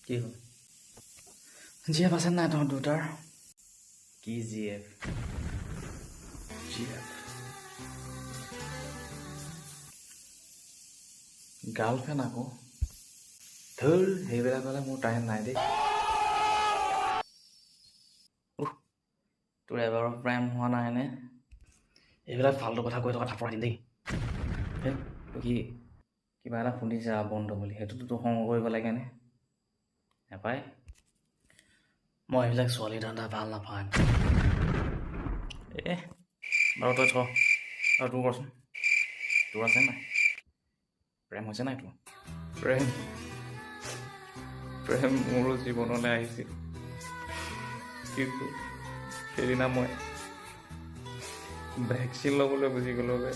কি হ'ল? G F আছে নাই তহঁত দুটাৰ? কি G F? G F, girlfriend আকৌ। ধুৰ, সেইবিলাক হ'লে মোৰ টাইম নাই দেই। উহ, তোৰ এবাৰো প্ৰেম হোৱা নাইনে? এইবিলাক ফাল্টু কথা কৈ থকা থাপৰা দিম দেই। হে, তই কি কিবা এটা সুধিছা বন্ধু বুলি, সেইটোতো তোৰ খং কৰিব লাগেনে? নাপায়। মই এইবিলাক ছোৱালী ধান্দা ভাল নাপাওঁ। এ বাৰু, তই থ। আৰু তোৰ কচোন, তোৰ আছে নাই? প্ৰেম হৈছে নাই তোৰ? প্ৰেম, প্ৰেম মোৰো জীৱনলৈ আহিছিল, কিন্তু সেইদিনা মই ভেকচিন ল'বলৈ গুচি গ'লো বে।